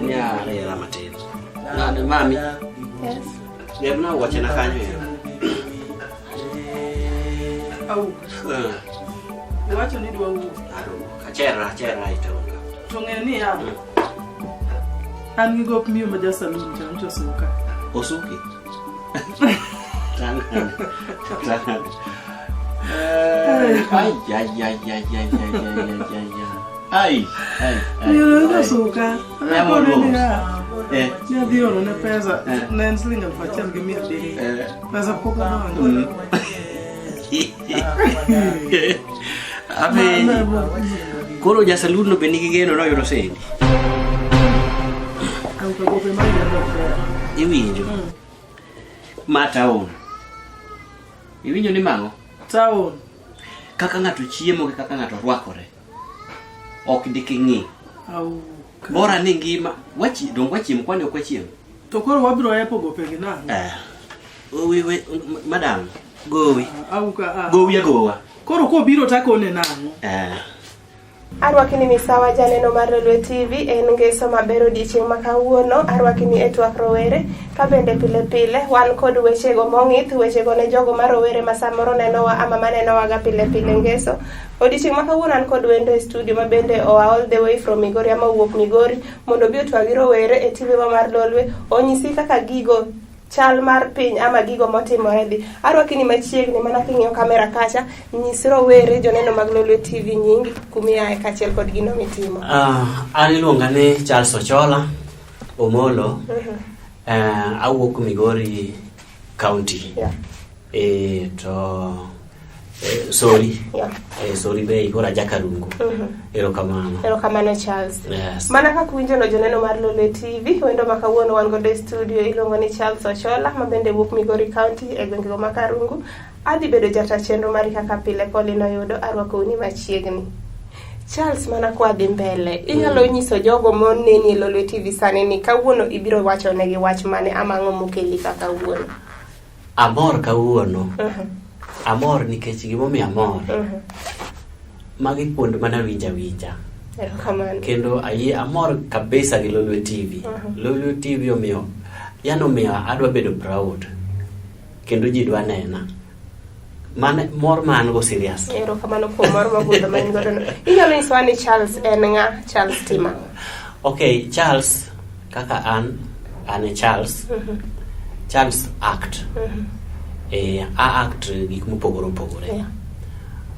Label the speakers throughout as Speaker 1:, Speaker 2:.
Speaker 1: Niya ariera matin. Nade mami?
Speaker 2: Yes.
Speaker 1: Gerna wuoche na kanyo ero.
Speaker 3: Au,
Speaker 1: Eh,
Speaker 3: iwacho ni idwa wuok.
Speaker 1: Acherra, acherra e town ka.
Speaker 3: To ng'e ni ya. An gi gop miyo ma ja salon cha nyocha osuka.
Speaker 1: Osuki. Tang. Tang. Eh, Ai, ai, ai, ai, ai, ai, ai, ai, ai, ai. Ai, ai, ai.
Speaker 3: Miyo nyocha
Speaker 1: ai.
Speaker 3: osuka.
Speaker 1: Eh,
Speaker 3: Akone
Speaker 1: mos.
Speaker 3: niya.
Speaker 1: Eh,
Speaker 3: Ne adhi oro ne pesa.
Speaker 1: Eh.
Speaker 3: Ne en siling 1300.
Speaker 1: eh.
Speaker 3: Pesa pok odonjo.
Speaker 1: Abe, koro jasalun no be nigi geno noyudo sendi.
Speaker 3: Auka gope mar yiero ok ber.
Speaker 1: Iwinjo? Ma town. Iwinjo ni mang'o?
Speaker 3: Town.
Speaker 1: Kaka ng'ato chiemo gi kaka ng'ato rwakore. Ok diking'i.
Speaker 3: Auka.
Speaker 1: Bora ni ngima, wachi, dong wachiemo, kwani ok wachiemo?
Speaker 3: To koro wabiro epo gope gi nang'o?
Speaker 1: Eh. Owi, we, madam, gowi.
Speaker 3: Auka ah.
Speaker 1: Gowi agowa.
Speaker 3: Koro kobiro takone nang'o?
Speaker 1: Eh.
Speaker 2: Arwaki ni misawa janeno mar Lolwe TV en ngeso maber odiechieng' ma kawuono. Arwaki ni e twak rowere ka bende pile pile wan kod wechego mong'ith, wechego ne jogo ma rowere ma samoro nenowa ama manenowaga pile pile ngeso. Odiechieng' ma kawuono an kod wendo e studio ma bende oa all the way from Migori ama owuok Migori mondo obi otwag gi rowere e TV wa mar Lolwe onyisi kaka gigo chal mar piny ama gigo motimore dhi. Arwaki ni machiegni mana king'iyo kamera kacha, nyis rowere joneno mag Lolwe TV nyingi, kumiaye kaachiel kod gino mitimo.
Speaker 1: An iluonga ni Charles Ochola Omolo. Awuok Migori County.
Speaker 2: Yeah.
Speaker 1: To sorry.
Speaker 2: Yeah.
Speaker 1: Sorry be koro aja Karungu. Erokamano.
Speaker 2: Erokamano Charles.
Speaker 1: Yes.
Speaker 2: Mana kaka uwinjono joneno mar Lolwe TV, wendo ma kawuono wan godo e studio iluongo ni Charles Ochola ma bende wuok Migori County e gwengego ma Karungu. Adhi bedo jata chenro mari kaka pile Pauline oyudo arwakou ni machiegni. Charles, mana kwa dhi mbele, inyalo nyiso jogo moneni e Lolwe TV sani ni kawuono ibiro wacho negi wach mane ama ang'o mokeli ka kawuono?
Speaker 1: Amor kawuono. Amor nikech gimomiyo amor. Magi kuond mana winja winja.
Speaker 2: Erokamano.
Speaker 1: Kendo ayie amor kabisa gi Lolwe TV. Lolwe TV omiyo yani omiyo adwa bedo proud. Kendo ji dwa nena. Mane mor ma an go serious.
Speaker 2: Erokamano kuom mor mogundho ma in godo no. Inyalo nyisowa ni Charles en ng'a? Charles timo ang'o?
Speaker 1: Okay, Charles kaka an an e Charles. Charles act. A act gik mopogore opogore.
Speaker 2: Yeah.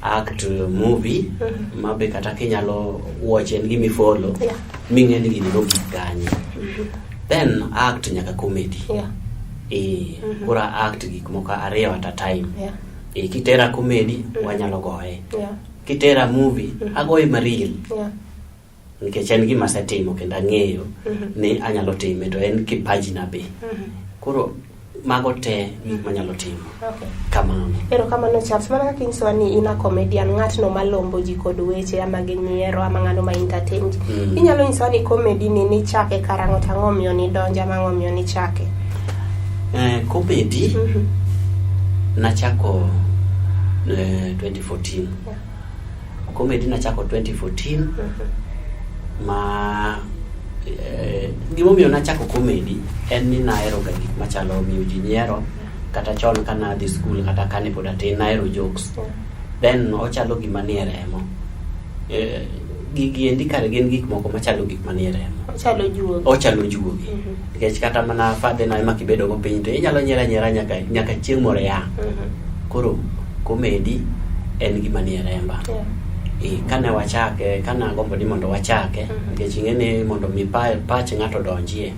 Speaker 1: Act movie ma be kata kinyalo watch en gima ifollow
Speaker 2: Yeah.
Speaker 1: ming'e ni gini nogik kanye. Then act nyaka comedy.
Speaker 2: Yeah.
Speaker 1: Koro act gik moko ariyo at a time.
Speaker 2: Yeah.
Speaker 1: Kitera comedy wanyalo goye.
Speaker 2: Yeah.
Speaker 1: Kitera movie agoye mareal.
Speaker 2: Yeah.
Speaker 1: Nikech en gima asetimo kendo ang'eyo ni anyalo time to en kipaji na be. Koro mago te gik manyalo timo.
Speaker 2: Okay.
Speaker 1: Kamano.
Speaker 2: Erokamano Charles, mana kaka inyisowa ni in a comedian, ng'atno malombo ji kod weche ama gi nyiero ama ng'ano ma entertain ji. Inyalo nyisowa ni comedy ni nichake karang'o to ang'o omiyo nidonjo ama ang'o omiyo nichake?
Speaker 1: Comedy nachako 2014.
Speaker 2: Yeah.
Speaker 1: Comedy nachako 2014 ma gimomiyo nachako comedy en ni nahero ga gik machalo miyo ji nyiero kata chon kane adhi skul kata kane pod atin nahero jokes. Then ochalo gima nie remo. Gigi endi kare gin gik moko machalo gik manie remo.
Speaker 2: Ochalo juogi.
Speaker 1: Ochalo juogi. Nikech kata mana fadhe na ema kibedo go piny to inyalo nyiero anyiera nyaka chieng' moro ya. Koro comedy en gima nie remba.
Speaker 2: Yeah.
Speaker 1: Kane wachake, kane agombo ni mondo wachake, nikech ing'e ni mondo mi pach ng'ato donjie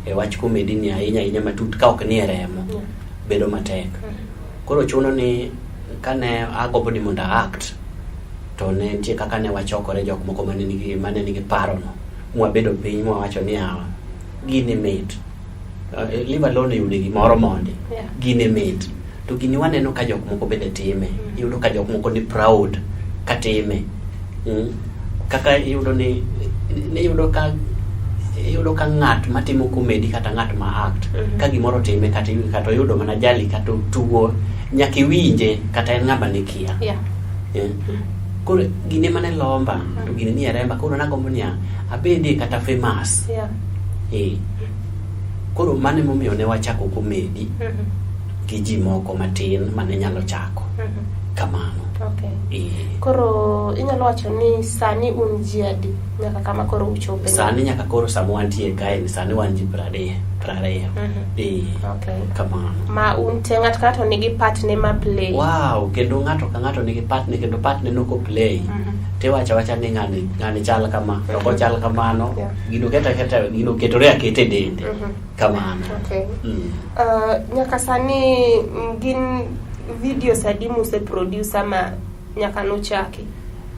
Speaker 1: e wach comedy ni ahinya ahinya matut ka ok nie remo,
Speaker 2: Yeah.
Speaker 1: bedo matek. Koro chuno ni kane agombo ni mondo a act, to ne nitie kaka ne wachokore jok moko mane nigi parono. Mwabedo piny mwawacho ni yawa, gini mit. Leave alone yudo gimoro mondi.
Speaker 2: Yeah.
Speaker 1: Gini mit. To gini waneno ka jok moko bende time. Iyudo ka jok moko ni proud ka time. Kaka iyudo ni, iyudo ka ng'at matimo comedy kata ng'at ma act, ka gimoro time kata oyudo mana jali kata tuo, nyaka iwinje kata en ng'ama ne kia.
Speaker 2: Yeah.
Speaker 1: Koro gini mane lomba, to gini nie remba, koro nagombo niya, abedie kata famous.
Speaker 2: Yeah.
Speaker 1: Eh. Koro mano emomiyo ne wachako komedi
Speaker 2: Mhm.
Speaker 1: gi ji moko matin mane nyalo chako
Speaker 2: Mhm.
Speaker 1: kamano.
Speaker 2: Okay.
Speaker 1: Eh.
Speaker 2: Koro inyalo wacho ni sani un ji adi nyaka kama koro uchope?
Speaker 1: Sani nyaka koro sama wantie kae ni sani wan ji 30, 20.
Speaker 2: Mhm.
Speaker 1: Eh.
Speaker 2: Okay.
Speaker 1: Kamano.
Speaker 2: Ma un te ng'ato ka ng'ato nigi part ne ma play.
Speaker 1: Wow, kendo ng'ato ka ng'ato nigi partne kendo partne no ko play.
Speaker 2: Mhm.
Speaker 1: Tiwacho awacha ni ng'ani ng'ani chal kama, to ok ochal kamano.
Speaker 2: Yeah.
Speaker 1: Gino keta keta gino ketore aketa e dende.
Speaker 2: Mhm.
Speaker 1: Kamano.
Speaker 2: Okay.
Speaker 1: Mm.
Speaker 2: Nyaka sani gin videos adi muse produce ama nyaka nuchaki?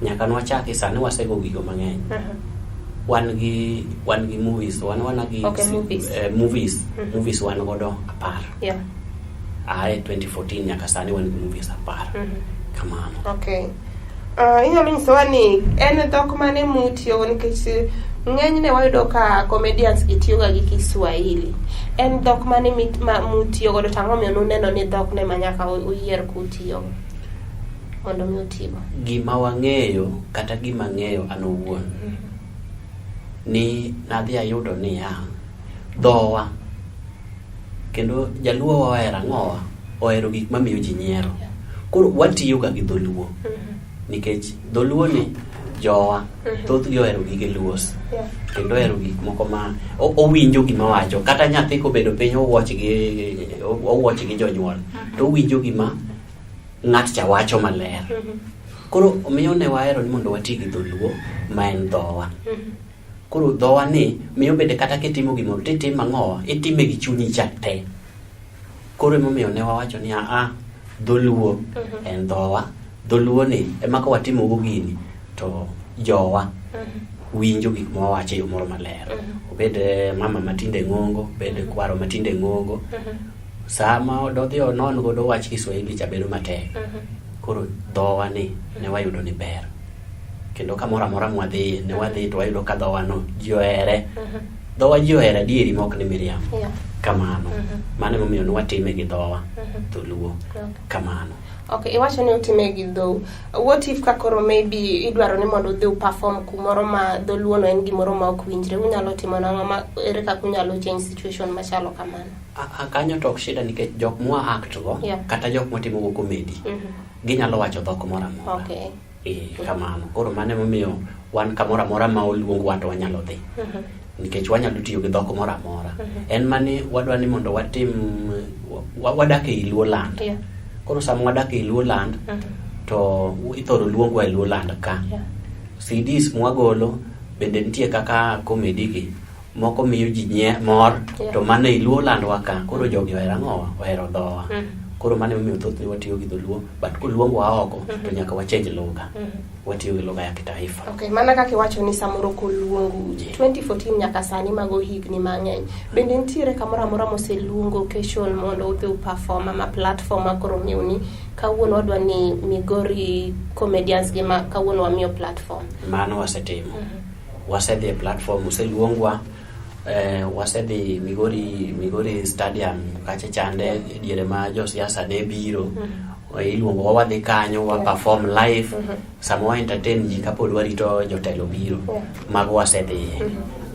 Speaker 1: Nyaka nwachaki sani wasego gigo mang'eny.
Speaker 2: Mhm.
Speaker 1: Wan gi movies, wan wana gi
Speaker 2: Okay, movies.
Speaker 1: Movies,
Speaker 2: Mhm.
Speaker 1: movies wan godo 10. Ae 2014 nyaka sani wan gi movies 10. Kamano.
Speaker 2: Okay. Inyalo nyisowa ni en dhok mane mutiyogo nikech ng'enyne wayudo ka comedians gi tiyoga gi Kiswahili. En dhok mane ma mutiyo godo to ang'o momiyo nuneno ni dhok ne ma nyaka uyier kutiyogo mondo mi utigo?
Speaker 1: Gima wang'eyo kata gima ang'eyo an owuon ni nadhi ayudo niya dhowa kendo jaluo wa ohero ang'owa ohero gik mamiyo ji nyiero koro watiyo ga gi dholuo nikech dholuo ni jowa thothgi ohero gige luos kendo ohero gik moko ma owinjo gima wacho kata nyathi kobedo piny owuoch gi jonyuol to owinjo gima ng'at cha wacho maler koro miyo ne wahero ni mondo wati gi dholuo ma en dhowa koro dhowa ni miyo bende kata kitimo gimoro titimo ang'owa itime gi chunyi cha te koro emomiyo ne wawacho ni aa dholuo en dhowa dholuo ni ema ka watimogo gini to jowa winjo gik ma wawacho e yo moro maler obed mama matinde ng'ongo obed kwaro matinde ng'ongo sama dodhi onon godo wach Kiswahili cha bedo matek koro dhowa ni ne wayudo ni ber kendo kamoro amora mwadhiye ne wadhi to wayudo ka dhowa no ji ohere dhowa ji ohero adieri ma ok ni miriambo kamano mano emomiyo ne watime gi dhowa dholuo kamano
Speaker 2: Okay, iwacho ni utime gi dhou. What if ka koro maybe idwaro ni mondo udhi uperform kumoro ma dholuo no en gimoro ma ok winjre, unyalo timo nang'o ma ere kaka unyalo change situation machalo kamano?
Speaker 1: A kanyo to ok shida nikech jok mwa act go kata jok mwatimo go comedy ginyalo wacho dhok moro amora Eh, kamano koro mano emomiyo wan kamoro amora ma oluongwa to wanyalo dhi nikech wanyalo tiyo gi dhok moro amora en mani wadwa ni mondo watim wadak ei Luo land koro sama wadak ei Luo land to ithoro luongwa e Luo land ka CDs mwagolo bende nitie kaka comedy gi moko miyo ji mor to mano ei Luo land wa ka koro jogi ohero ang'owa ohero dhowa koro mano emomiyo thothne watiyo gi dholuo but koluongwa oko to nyaka wachange lugha watiyo gi lugha ya kitaifa.
Speaker 2: Okay, mana kaka iwacho ni samoro koluongu 2014 nyaka sani mago higni mang'eny bende nitiere kamoro amora moseluongo occasion mondo udhi uperform ama platform ma koro miu ni kawuono wadwa ni Migori comedians gi ma kawuono wamiyo platform?
Speaker 1: Mano wasetimo wasedhi e platform oseluongwa wasedhi Migori Stadium kacha chande diere ma josiasa ne biro iluongo wa wadhi kanyo wa perform live sama wa entertain ji kapod warito jotelo biro mago wasedhiye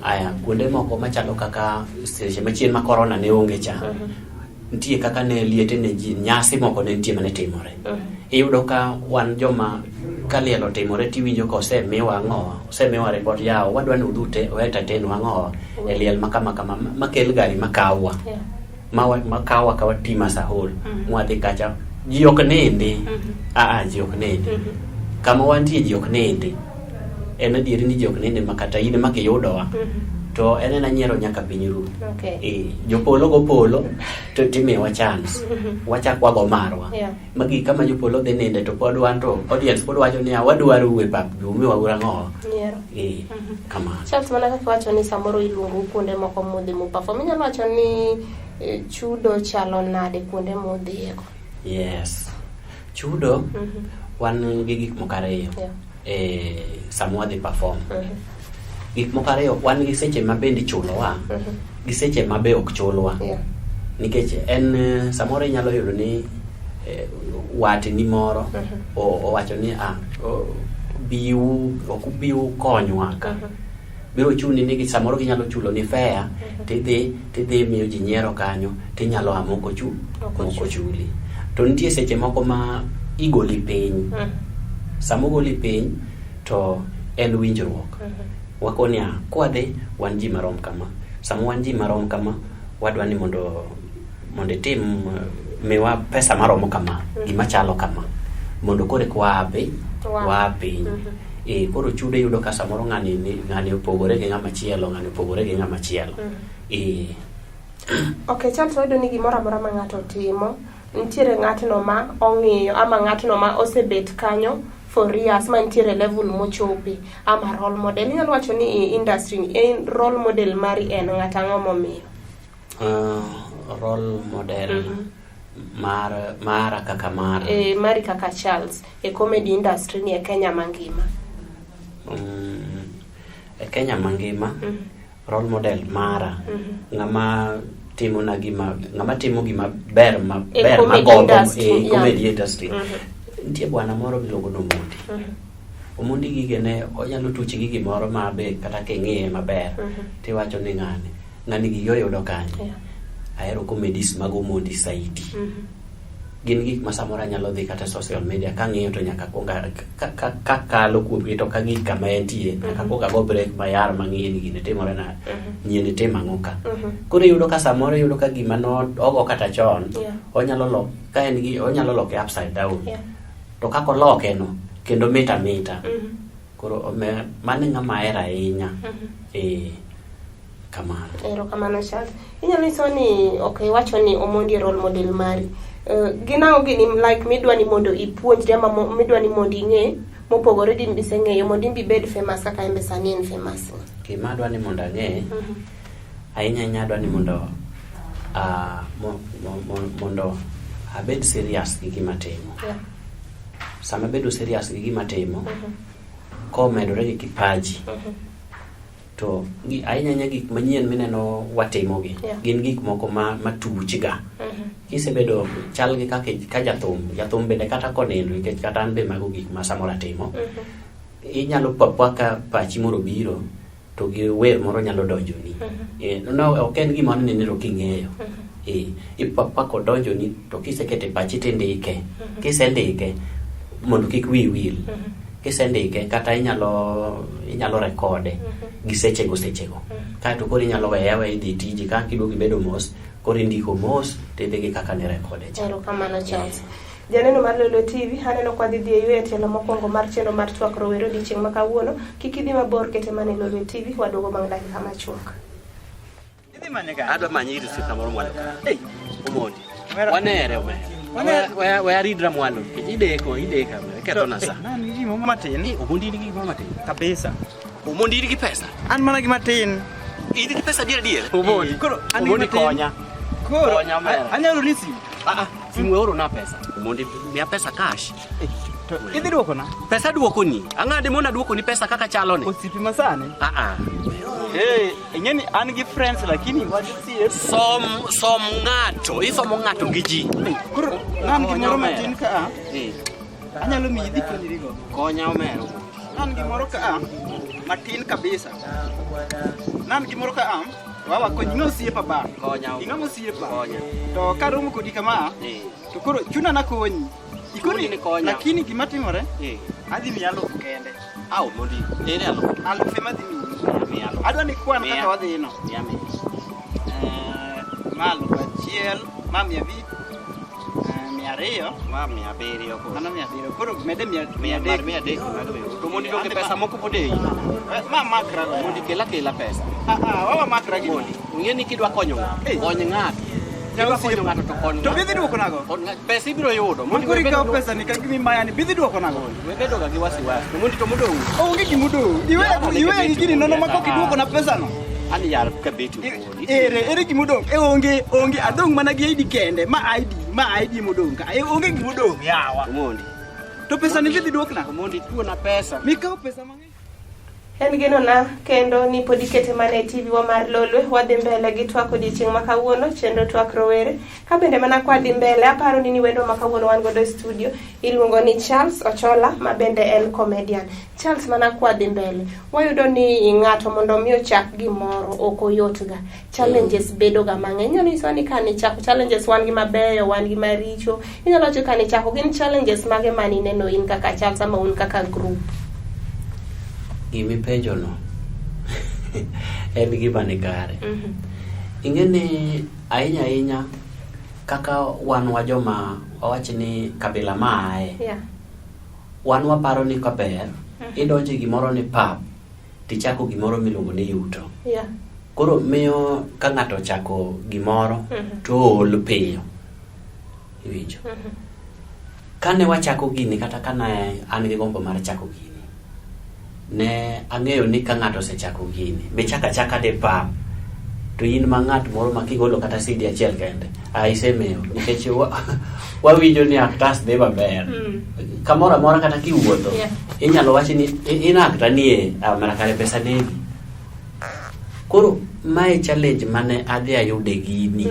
Speaker 1: aya kuonde moko machalo kaka seche machien ma corona ne onge cha nitie kaka ne liete ne ji nyasi moko ne nitie mane timore iyudo ka wan joma ka liel otimore tiwinjo ka osemiwa ang'owa osemiwa report yawo wadwa ni udhi ute o entertain wa ang'owa e liel ma kama kama makel gari makawwa makawa kawa team as a whole mwadhi kacha ji ok nindi aa ji ok nindi kama wantie ji ok nindi en adieri ni ji ok nindi ma kata in ema kiyudowa to en ena nyiero nyaka piny ru Eh, jopolo go polo to timiyowa chance wachak wago marwa magi kama jopolo dhi ninde to pod wan to audience pod wacho niya wadwaro e pap umiwa ang'owa
Speaker 2: Nyiero.
Speaker 1: eh kamano.
Speaker 2: Charles, mana kaka iwacho ni samoro iluongou kuonde moko mudhi muperform, inyalo wacho ni chudo chalo nade kuonde mudhiyego?
Speaker 1: Yes chudo wan gi gik moko ariyo sama wadhi perform gik moko ariyo wan gi seche ma bende ichulowa gi seche ma be ok chulwa nikech en samoro inyalo yudo ni watni moro owacho ni ah biu ok ubi ukonywa ka Biro chuni ni samoro ginyalo chulo ni fare, tidhi tidhi miyo ji nyiero kanyo, tinyalo a moko chu
Speaker 2: Ok
Speaker 1: moko
Speaker 2: ochuli.
Speaker 1: chuli. To nitie seche moko ma igoli piny. Sama ogoli piny to en winjruok. Wakoni a kwadhi wan ji marom kama. Sama wan ji marom kama, wadwa ni mondo mondo itim miwa pesa maromo kama, gima chalo kama. Mondo koro eka waa piny,
Speaker 2: Waa.
Speaker 1: waa piny. Eh, koro chudo iyudo ka samoro ng'ani ng'ani opogore gi ng'ama chielo, ng'ani opogore gi ng'ama chielo. Eh,
Speaker 2: Ok, Charles, wayudo ni gimoro amora ma ng'ato timo, nitiere ng'atno ma ong'iyo ama ng'atno ma osebet kanyo for years ma nitiere level mochope ama role model. Inyalo wacho ni e industry ni en role model mari en ng'at ang'o momiyo?
Speaker 1: Role model mar mara kaka mara.
Speaker 2: E, mari kaka Charles e comedy industry ni e Kenya mangima.
Speaker 1: E Kenya mangima, role model mara, ng'ama timo na gima ng'ama timo gima ber ma
Speaker 2: E
Speaker 1: ber
Speaker 2: comedy
Speaker 1: magombo
Speaker 2: industry,
Speaker 1: e
Speaker 2: yeah.
Speaker 1: comedy industry. Nitie bwana moro miluongo ni Omondi. Omondi gigene onyalo tuchi gi gimoro ma be kata king'iye maber tiwacho ni ng'ani ng'ani gigi oyudo kanye. Ahero comedies mag Omondi saidi. Gin gik ma samoro anyalo dhi kata social media kang'iyo to nyaka kuong kakalo kuomgi to kagik kama entie nyaka kuong ago break mayar mang'iye ni gini timore nade, nyien timo ang'o ka. Koro iyudo ka samoro iyudo ka gima no ogo kata chon onyalo lok ka en gi onyalo loke upside down. To kaka oloke no kendo mit amita. Koro mano e ng'ama ahero ahinya. Eh, kamano.
Speaker 2: Erokamano Charles. Inyalo nyisowa ni ok iwacho ni Omondi e role model mari. Gin ang'o gini like midwa ni mondo ipuonjri ama midwa ni mondo ing'e mopogore gi miseng'eyo mondo in be ibed famous kaka en be sani en famous.
Speaker 1: Gima adwa ni mondo ang'e ahinya ahinya adwa ni mondo mondo abed serious gi gima atimo. Sama abedo serious gi gima atimo, komedore gi kipaji, to ahinya ahinya gik manyien mineno watimogi gin gik moko ma matuch ga. Kisebedo chal gi kaka ka jathum, jathum bende kata konindo nikech kata an be mago gik ma samoro atimo. Inyalo po apoa ka pachi moro biro to gi wer moro nyalo donjoni. Eh, no, ok en gima nineno king'eyo. Eh, ipo apoa kodonjoni to kisekete pachi tindike. Kisendike mondo kik wiyi wil. Kisendike kata inyalo inyalo rekode gi sechego sechego. Kaeto koro inyalo weye aweya idhi tiji ka kiduogo ibedo mos koro indiko mos tidhi gi kaka nirekode cha.
Speaker 2: Erokamano Charles. Janeno mar Lolwe TV, aneno kwa dhi dhi e yweyo e tielo mokwongo mar chenro mar twak rowere odiochieng' ma kawuono. Kik idhi mabor, kete mana e Lolwe TV, waduogo bang' dakika machuok.
Speaker 4: Idhi manye kanye?
Speaker 1: Adwa manyi ir osiepna moro mwalo ka.
Speaker 4: Ei,
Speaker 1: Omondi.
Speaker 4: Omera.
Speaker 1: Wanere omera.
Speaker 4: Wanere.
Speaker 1: We we aridra mwalo nikech ideko ideka omera ikethona sa.
Speaker 4: Nan gi gimoro matin.
Speaker 1: Ni Omondi nigi gimoro matin.
Speaker 4: Kabisa.
Speaker 1: Omondi in gi pesa.
Speaker 4: An mana gi matin.
Speaker 1: In gi pesa adier adier.
Speaker 4: Omondi. Koro an gi
Speaker 1: Omondi
Speaker 4: matin.
Speaker 1: konya.
Speaker 4: Koro
Speaker 1: Konya omera.
Speaker 4: anyalo ni simu.
Speaker 1: Ah ah, simu we orona pesa. Omondi miya pesa cash.
Speaker 4: To idhi duokona.
Speaker 1: Pesa duokoni. Ang'ade mondo aduokoni pesa kaka chalo ni.
Speaker 4: Osiepi masani.
Speaker 1: Ah ah.
Speaker 4: Eh, ing'e ni an gi friends lakini wan osiep.
Speaker 1: Som som ng'ato, isomo ng'ato gi ji.
Speaker 4: Koro nan
Speaker 1: Konya
Speaker 4: gimoro
Speaker 1: omera.
Speaker 4: matin ka a,
Speaker 1: Eh,
Speaker 4: anyalo miyi idhi puonjrigo.
Speaker 1: konya omera.
Speaker 4: Nan gimoro ka a, matin kabisa. Nan gimoro ka a, wawa kony ing'e osiepa ba.
Speaker 1: Konya.
Speaker 4: Ing'e osiepa.
Speaker 1: Konya.
Speaker 4: To karomo kodi kama,
Speaker 1: Eh.
Speaker 4: to koro chuna nakonyi. Ikoni,
Speaker 1: Chuni ni konya.
Speaker 4: lakini gima timore,
Speaker 1: Eh.
Speaker 4: adhi miyi alufu kende.
Speaker 1: Ah, Omondi. Ere alufu.
Speaker 4: Alufu ema adhi miyi.
Speaker 1: Miya alufu.
Speaker 4: Adwa ni kwan
Speaker 1: Miya.
Speaker 4: kaka wadhino.
Speaker 1: Miya miya.
Speaker 4: Eh, ma alufu achiel, ma 500, 200,
Speaker 1: Ma 700 koro.
Speaker 4: mano 700. Koro mede mia
Speaker 1: Mia
Speaker 4: 300.
Speaker 1: 300 mago be. To Omondi donge pesa moko pod ei.
Speaker 4: Eh, Ma makra go.
Speaker 1: Omondi kela kela pesa.
Speaker 4: Ah, ah, wawa makra gi.
Speaker 1: Omondi, ung'e ni kidwa konyo ng'ato,
Speaker 4: Eh.
Speaker 1: kony ng'ato. Kidwa konyo ng'ato to kony
Speaker 4: To
Speaker 1: ng'ato.
Speaker 4: bidhi duoko nago?
Speaker 1: Kony ng'ato. Pesa ibiro yudo. Omondi
Speaker 4: Koro
Speaker 1: we
Speaker 4: ikawo
Speaker 1: bedo-
Speaker 4: pesa ni ka gimi maya ni bidhi duoko nago?
Speaker 1: we bedo ga gi wasiwasi. To Omondi to modong'.
Speaker 4: Onge gimodong'. Iweya iweya gi gini nono ma kok iduoko na pesa no.
Speaker 1: An yar ka bet Omondi.
Speaker 4: Ere ere gimodong'? E onge onge adong' mana gi ID kende. Ma ID, ma ID modong' ka. E onge gimodong' yawa.
Speaker 1: Omondi.
Speaker 4: To pesa ni bidhi duokna?
Speaker 1: Omondi tuona pesa.
Speaker 4: Mikawo pesa mang'eny.
Speaker 2: En genona kendo ni pod ikete mana e TV wa mar Lolwe. Wadhi mbele gi twak odiechieng' ma kawuono, chenro twak rowere. Ka bende mana kwadhi mbele, aparo ni ni wendo ma kawuono wan godo e studio iluongo ni Charles Ochola ma bende en comedian. Charles, mana kwadhi mbele, wayudo ni ng'ato mondo mi ochak gimoro ok oyotga. Challenges bedo ga mang'eny. Inyalo nyisowa ni ka nichako challenges wan gi mabeyo, wan gi maricho. Inyalo wacho ka nichako gin challenges mage mane ineno in kaka Charles ama un kaka group?
Speaker 1: Gimipenjono en gima ni kare. Ing'e ni ahinya ahinya kaka wan wa joma wawach ni kabila ma aye, wan waparo ni kaber idonjo e gimoro ni pap tichako gimoro miluongo ni yuto. Koro miyo ka ng'ato ochako gimoro to ool piyo. Iwinjo? Kane wachako gini kata kane an gi gombo mar chako gini, ne ang'eyo ni ka ng'ato osechako gini, michako achaka de pap, to in ma ng'at moro ma kigolo kata CD achiel kende, a isemewo nikech wawinjo ni actors dhi maber. Kamoro amora kata kiwuotho, inyalo wach ni in actor nie, ah, mana kare pesa negi. Koro mae challenge mane adhi ayude gini.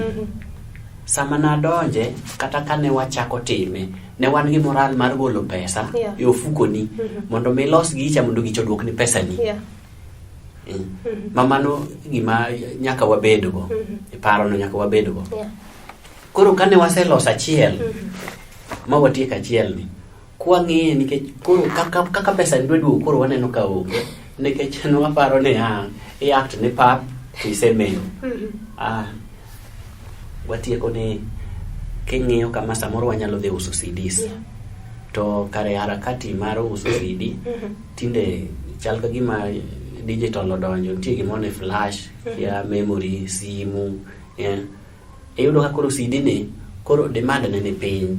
Speaker 1: Sama nadonje kata kane wachako time, ne wan gi moral mar golo pesa e ofukoni mondo mi ilos gicha mondo gicha oduokni pesani. Ma mano gima nyaka wabedgo. Parono nyaka wabedgo. Koro kane waseloso achiel, ma watieko achiel ni, kwang'iye nikech koro kaka pesa ni dwa duogo koro waneno ka onge nikech nwaparo ni ah, i act ni pap to isemewo. Ah, watieko ni king'iyo kama samoro wanyalo dhi uso CDs. To kare harakati mar uso CD tinde chal ka gima digital odonjo, nitie gimoro ni flash, ya memory, simu, yeah. Iyudo ka koro CD ni koro demand ne ni piny.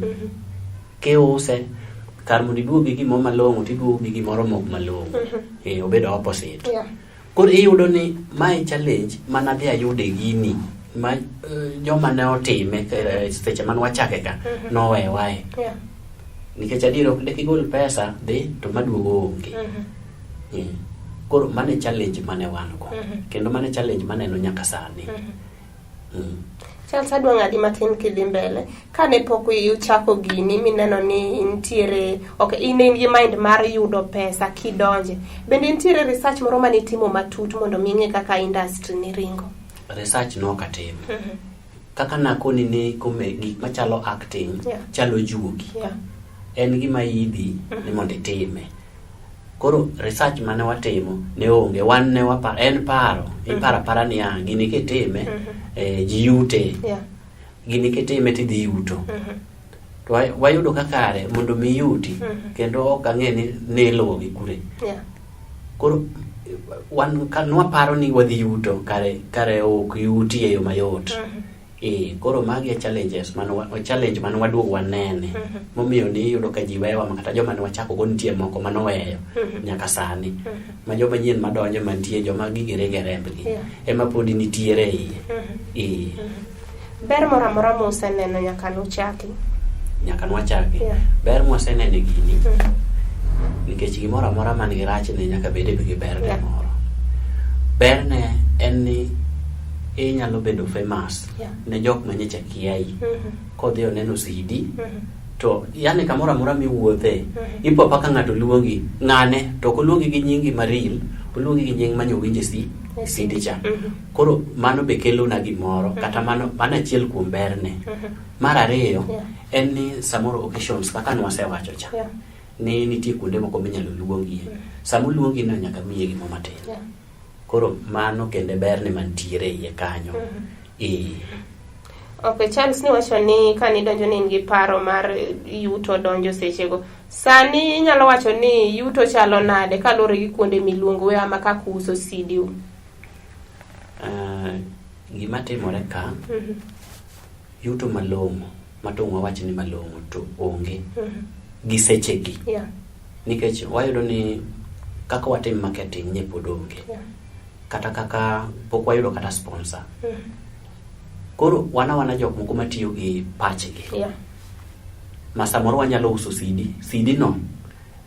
Speaker 1: Kiuse kar mondo iduog gi gimoro malong'o tiduogo gi gimoro mok malong'o. Obedo opposite. Koro iyudo ni mae challenge mana dhi ayude gini ma joma ne otime seche mane wachake ka nowewae. Nikech adier ok dek igol pesa dhi to maduogo onge. Koro mano e challenge mane wan go. Kendo mano e challenge maneno nyaka sani.
Speaker 2: Charles, adwa ng'adi matin kidhi mbele. Kane pok uchako gini mineno ni nitiere, okay, in gi mind mar yudo pesa kidonje. Bende nitiere research moro mane itimo matut mondo mi ing'e kaka industry ni ringo?
Speaker 1: Research nok atimo. Kaka nakoni ni kome gik machalo acting chalo juogi. En gima idhi ni mondo itime. Koro research mane watimo ne onge, wan ne waparo, en paro, iparo apara niya, gini kitime, ji yute. Gini kitime tidhi yuto. To wayudo ka kare mondo mi yuti, kendo ok ang'e ni iluwo gi kure. Koro wan ka nwaparo ni wadhi yuto, kare ok yuti e yo mayot. Koro magi e challenges mane challenge mane waduogo wanene. Momiyo ni iyudo ka ji wewa ma kata joma ne wachako go nitie moko mane oweyo nyaka sani. Ma joma nyien madonjo mantie joma gigi ringe rembgi. Ema podi nitiere iye.
Speaker 2: Ber moro amora museneno nyaka nuchaki?
Speaker 1: Nyaka nwachaki. Ber mwaseneno e gini. Nikech gimoro amora man gi rachne nyaka bed gi berne moro. Berne en ni inyalo bedo famous ne jok ma nyocha kiayi. Kodhi oneno CD, to yani kamoro amora miwuothe, ipo apa ka ng'ato luongi, ng'ane, to ok oluongi gi nyingi ma real, oluongi gi nying mane owinjo e CD cha. Koro mano be kelona gimoro, kata mano achiel kuom berne. Mar ariyo, en ni samoro occasions kaka nwasewacho cha, ni nitie kuonde moko minyalo luongie. Sama oluongi no nyaka miye gimoro matin. Koro mano kende berne mantiere iye kanyo.
Speaker 2: Okay, Charles niwacho ni kane idonjo ne in gi paro mar yuto donjo sechego. Sani inyalo wacho ni yuto chalo nade kaluwore gi kuonde miluongo ama kaka uso CD?
Speaker 1: Gima timore ka, yuto malong'o, ma to wawach ni malong'o to onge gi sechegi. Nikech wayudo ni kaka watim marketing nye pod onge. Kata kaka pok wayudo kata sponsor. Koro wan awana jok moko matiyo gi pachgi. Ma samoro wanyalo uso CD, CD no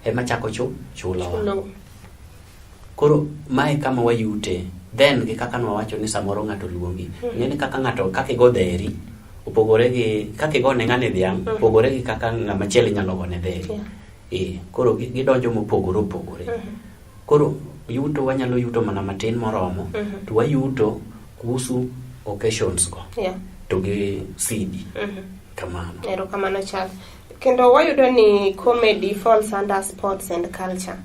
Speaker 1: ema chako chulowa. Koro mae kama wayute. Then gi kaka nwawacho ni samoro ng'ato luongi. Ing'e ni kaka ng'ato kaka igo dheri opogore gi kaka igo ne ng'ani dhiang' opogore gi kaka ng'ama chielo inyalo gone dheri. Eh, koro gidonjo mopogore opogore. Koro yuto wanyalo yuto mana matin moromo to wayuto kuhusu occasions go to gi CD. Kamano.
Speaker 2: Erokamano Charles. Kendo wayudo ni comedy falls under sports and culture.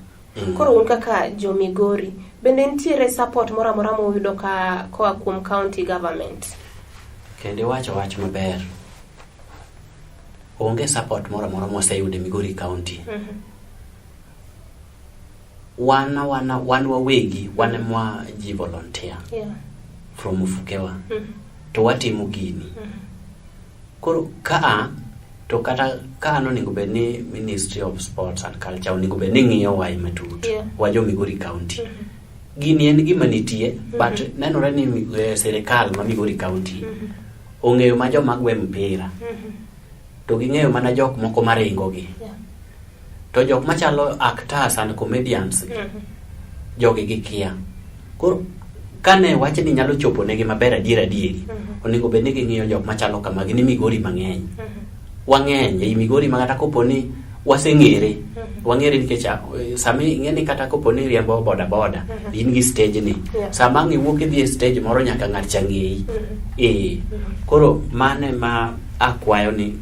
Speaker 2: Koro un kaka jo Migori, bende nitiere support moro amora muyudo ka koa kuom county government?
Speaker 1: Kendo iwacho wach maber. Onge support moro amora mwaseyudo e Migori County. Wan wana wan wawegi wan ema ji volunteer from ofukewa to watimo gini. Koro kaa to kata ka an onego bed ni Ministry of Sports and Culture onego bed ni ng'iyo wa matut wa jo Migori County. Gini en gima nitie but nenore ni sirikal ma Migori County ong'eyo ma joma gwe mpira to ging'eyo mana jok moko maringo gi. To jok machalo actors and comedians jogi gikia. Koro kane wachni nyalo chopo negi maber adier adieri, onego bed ni ging'iyo jok machalo kama gin Migori mang'eny. Wang'eny ei Migori ma kata kopo ni waseng'ere, wang'ere nikech sama ing'e ni kata kopo ni riembo boda boda, in gi stage ni. Sama ang' iwuok idhi e stage moro nyaka ng'at cha ng'eyi. Eh, koro mano ema akwayo ni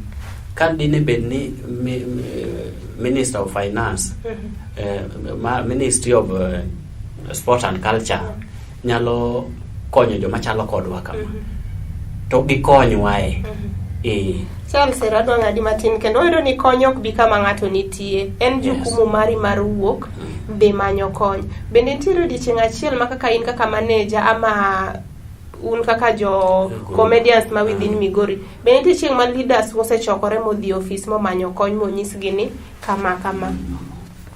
Speaker 1: ka dine bed ni Minister of Finance, Ministry of Sport and Culture nyalo konyo joma chalo kodwa kama to gikonywae. Eh.
Speaker 2: Charles ero adwa ng'adi matin kendo wayudo ni kony ok bi kama ng'ato nitie. En jukumu mari mar wuok dhi manyo kony. Bende nitiere odiechieng' achiel ma kaka in kaka manager ama un kaka jo comedians ma within Migori, bende nitie chieng' ma leaders osechokore modhi e ofis momanyo kony monyisgi ni kama kama?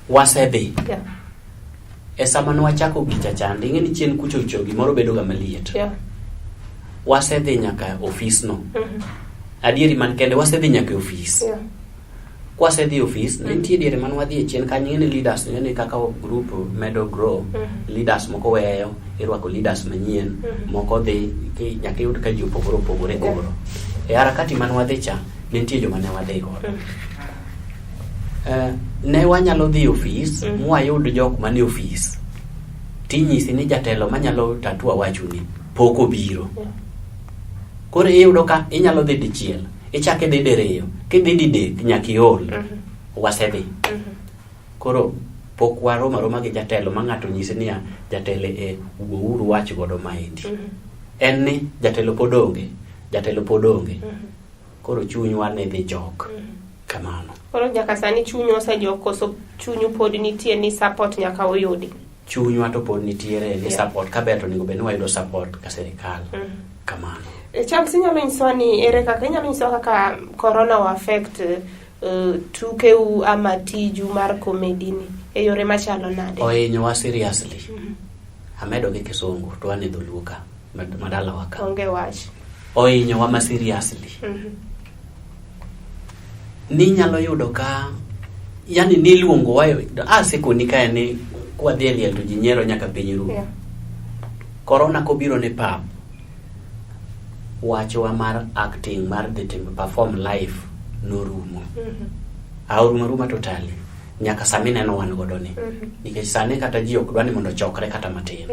Speaker 1: Wasedhi. E sama nwachako gicha chande, ing'e ni chien kucho cho gimoro bedo ga maliet. Wasedhi nyaka ofis no. Adieri man kende wasedhi nyaka e ofis. Kwasedhi e ofis, ne nitie diere mane wadhi e chien kanyo, ing'e ni leaders, ing'e ni kaka group medo grow, leaders moko weyo, irwako leaders manyien, moko dhi, nyaka iyud ka ji opogore opogore koro. E harakati mane wadhi cha, ne nitie joma ne wadhi godo. Ne wanyalo dhi e ofis, mwayud jok manie ofis, tinyisi ni jatelo manyalo tatua wachuni pok obiro. Koro iyudo ka inyalo dhi dichiel, ichak idhi diriyo, kidhi didek nyaka iol. Wasedhi. Koro pok waromo aroma gi jatelo ma ng'ato nyisi niya, jatelo e wuouru wach godo maendi. En ni jatelo pod onge, jatelo pod onge. Koro chunywa ne dhi jok. Kamano.
Speaker 2: Koro nyaka sani chunyu osejok koso chunyu pod nitie ni support nyaka uyudi?
Speaker 1: Chunywa to pod nitiere ni support kaber to onego bed ni wayudo support ka sirikal. Kamano.
Speaker 2: Charles, inyalo nyisowa ni ere kaka inyalo nyisowa kaka corona o affect tukeu ama tiju mar comedy ni e yore machalo nade?
Speaker 1: Ohinyowa seriously. Amedo gi kisungu to wan e dholuo ka madalawa ka.
Speaker 2: Onge wach.
Speaker 1: Ohinyowa ma seriously. Ninyalo yudo ka yani niluongo wa asekoni kae ni kwadhi e liel to ji nyiero nyaka piny ru. Corona kobiro ne pap, wachwa mar acting mar dhi timo perform live norumo. Aorumo aruma totally. Nyaka sami neno wan godo ni. Nikech sani kata ji ok dwa ni mondo ochokre kata matin.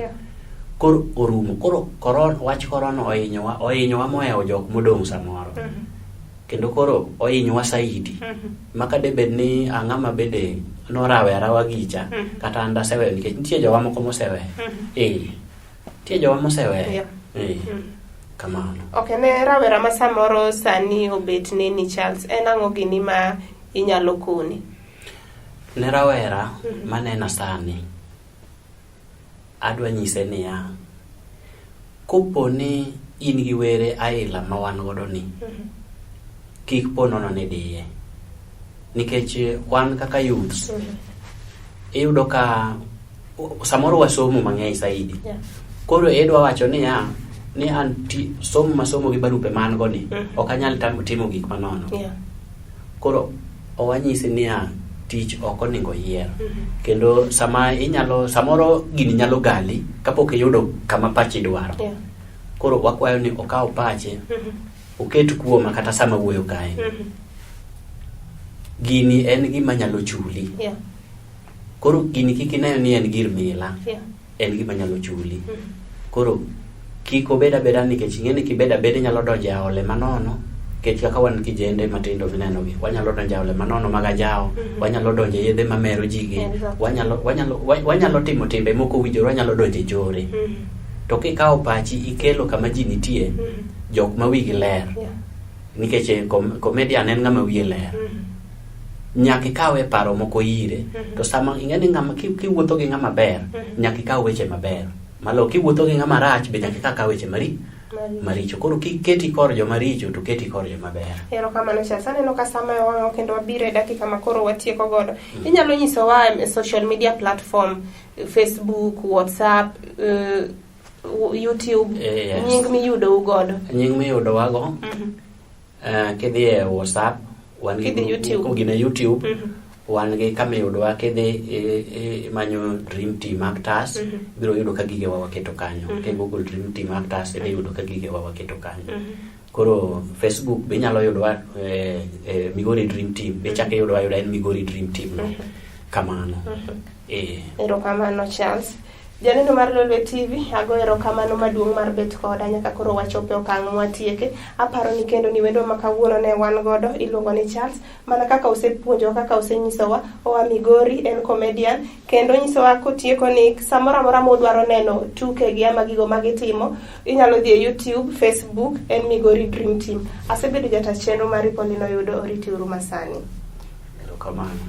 Speaker 1: Koro orumo. Koro corona, wach corona ohinyowa, ohinyowa mohewo jok modong' samoro. Kendo koro ohinyowa saidi. Ma ka debed ni ang'ama bende norawe arawa gicha, kata an daseweyo nikech nitie jowa moko moseweyo. Eh. Nitie jowa moseweyo. Eh. Kamano.
Speaker 2: Ok, ne rawera ma samoro sani obet neni Charles, en ang'o gini ma inyalo koni?
Speaker 1: Ne rawera manena sani, adwa nyise niya, kopo ni in gi were aila ma wan godo ni, kik po nono ni diye. Nikech wan kaka youths, iyudo ka samoro wasomo mang'eny saidi. Koro idwa wacho niya, ni an somo masomo gi barupe ma an go ni, ok anyal timo gik manono. Koro owanyisi niya, Tich ok onego yier. Kendo sama inyalo samoro gini nyalo gali kapok iyudo kama pachi dwaro. Koro wakwayo ni okaw pache oket kuoma kata sama wuoyo kae. Gini en gima nyalo chuli. Koro gini kik ine ni en gir mila. En gima nyalo chuli. Koro kik obed abeda nikech ing'e ni kibed abeda inyalo donjo e aole manono nikech kaka wan kijende matindo mineno gi wanyalo donjo e aole manono mag ajawo wanyalo donjo e yedhe mamero ji gi wanyalo timo timbe mok owinjore wanyalo donjo e njore to kikawo pachi ikelo kama ji nitie jok ma wigi ler nikech eh, comedian en ng'ama wiye ler nyaka ikawe paro moko ire to sama ing'e ni ng'ama kiwuotho gi ng'ama ber nyaka ikaw weche maber malo kiwuotho gi ng'ama rach be nyaka ikaw weche mari maricho koro kiketi kor joma richo to keti kor joma ber.
Speaker 2: Erokamano Charles. Aneno ka sama wang'o kendo wabiro e dakika ma koro watieko godo. Inyalo nyisowa e social media platform, Facebook, WhatsApp, YouTube,
Speaker 1: Yes.
Speaker 2: nying miyudou godo.
Speaker 1: Nying miyudowago kidhi e WhatsApp wan gi
Speaker 2: Kidhi YouTube.
Speaker 1: gine YouTube wan gi kama iyudowa kidhi imanyo Dream Team Actors ibiro yudo ka gigewa waketo kanyo. Ki Google Dream Team Actors idhi yudo ka gigewa waketo kanyo. Koro Facebook be inyalo yudowa Migori Dream Team be ichako iyudowa ayuda en Migori Dream Team no. Kamano.
Speaker 2: Erokamano Charles. Janeno mar Lolwe TV, ago erokamano maduong' mar bet koda nyaka koro wachopo e okang' mwatieke. Aparo ni kendo ni wendo ma kawuono ne wan godo iluongo ni Charles. Mana kaka osepuonjowa, kaka osenyisowa, oa Migori, en comedian, kendo onyisowa kotieko ni samoro amora mudwaro neno tukegi ama gigo ma gitimo, inyalo dhi e YouTube, Facebook, en Migori Dream Team. Asebedo jata chenro mari Pauline Oyudo, oriti uru masani.
Speaker 1: Erokamano.